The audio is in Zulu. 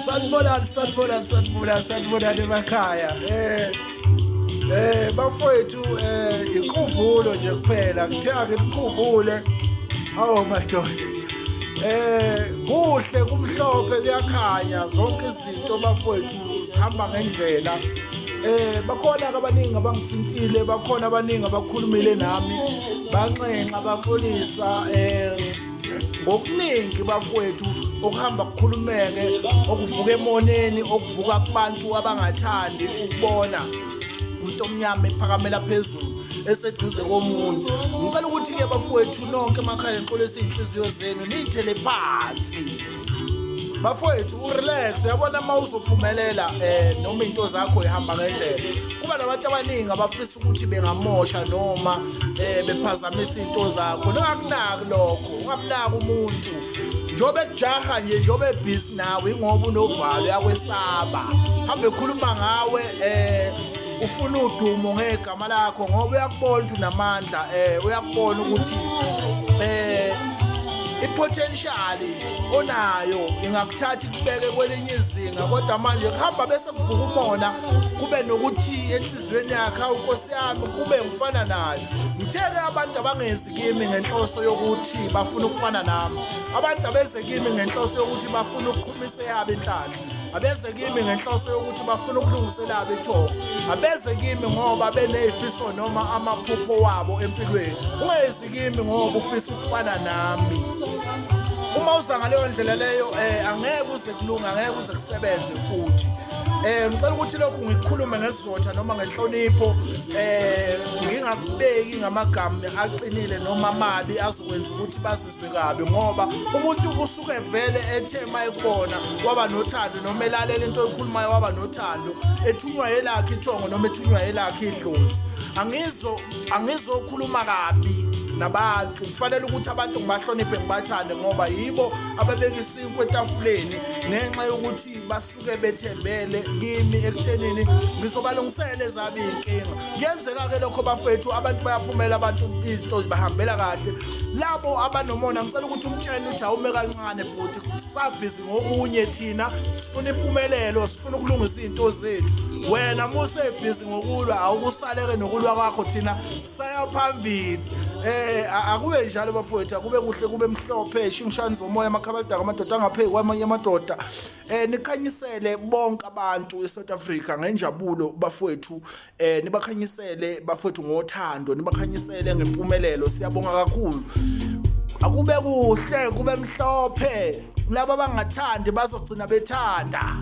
Sanibonani, sanibonani, sanibonani, sanibonani emakhaya. Bafowethu, inkumbulo nje kuphela. Ngithe ake nikhumbule. Oh madoda. Kuhle, kumhlophe, kuyakhanya, zonke izinto bafowethu zihamba ngendlela. Bakhona abaningi abangithintile, bakhona abaningi abakhulumile nami, banxenxa, baxolisa ngokuningi bafowethu okuhamba kukhulumeke, okuvuka emoneni, okuvuka kubantu abangathandi ukubona umuntu omnyama ephakamela phezulu eseduze komunye. Ngicela ukuthi-ke bafowethu nonke emakhaya nixolise iy'nhliziyo zenu, niyithele phansi bafowethu, urelax. Uyabona, uma uzophumelela noma into zakho ihamba ngendlela, kuba nabantu abaningi abafisa ukuthi bengamosha noma bephazamisa into zakho. Ningakunaki lokho, ungamnaki umuntu njengoba ekujaha nje, njengoba ebhizi nawe, ingoba unovalo, uyakwesaba, hambe ekhuluma ngawe, ufuna udumo ngegama lakho, ngoba uyakubona ukuthi unamandla, uyakubona ukuthi i-potential onayo ingakuthatha ikubeke kwelinye izinga. Kodwa manje kuhamba bese kuvuka umona, kube nokuthi enhliziyweni yakhe, awu Nkosi yami, kube ngifana nayo. Ngithe-ke abantu abangezi kimi ngenhloso yokuthi bafuna ukufana nami. Abantu abeze kimi ngenhloso yokuthi bafuna ukuqhumisa eyabo inhlanhla. Abeze kimi ngenhloso yokuthi bafuna ukulungisela ithongo. Abeze kimi ngoba benezifiso noma amaphupho wabo empilweni. Ungezi kimi ngoba ufisa ukufana nami. Uma uza ngaleyo ndlela leyo, angeke uze kulunga, angeke uze kusebenze futhi. Ngicela ukuthi lokhu ngikukhulume ngesizotha noma ngenhlonipho, ngingakubeki ngamagama aqinile noma amabi azokwenza ukuthi bazizwe kabi, ngoba umuntu usuke vele ethe mayekubona waba nothando, noma elalela into oyikhulumayo waba nothando, ethunywa elakhe ithongo noma ethunywa elakhe idlozi. Angizokhuluma kabi nabantu. Kufanele ukuthi abantu ngibahloniphe, ngibathande, ngoba yibo ababeka isinkwa etafuleni, ngenxa yokuthi basuke bethembele kimi ekuthenini ngizobalungisela ezabo iy'nkinga. Kuyenzeka-ke lokho bafethu, abantu bayaphumela, abantu izinto zibahambela kahle. Labo abanomona, ngicela ukuthi umtshene ukuthi awume kancane bhuti, sabhizi ngokunye, thina sifuna impumelelo, sifuna ukulungisa iy'nto zethu. Wena musebhizi ngokulwa, awukusaleke nokulwa kwakho, thina saya phambili. Akube njalo bafowethu, akube kuhle, kube mhlophe, shingishani zomoya, amakhabadaka, amadoda angapheki kwamanye amadoda. Nikhanyisele bonke abantu eSouth Africa ngenjabulo bafowethu, nibakhanyisele bafowethu ngothando, nibakhanyisele ngempumelelo. Siyabonga kakhulu, akube kuhle, kube mhlophe. Laba abangathandi bazogcina bethanda.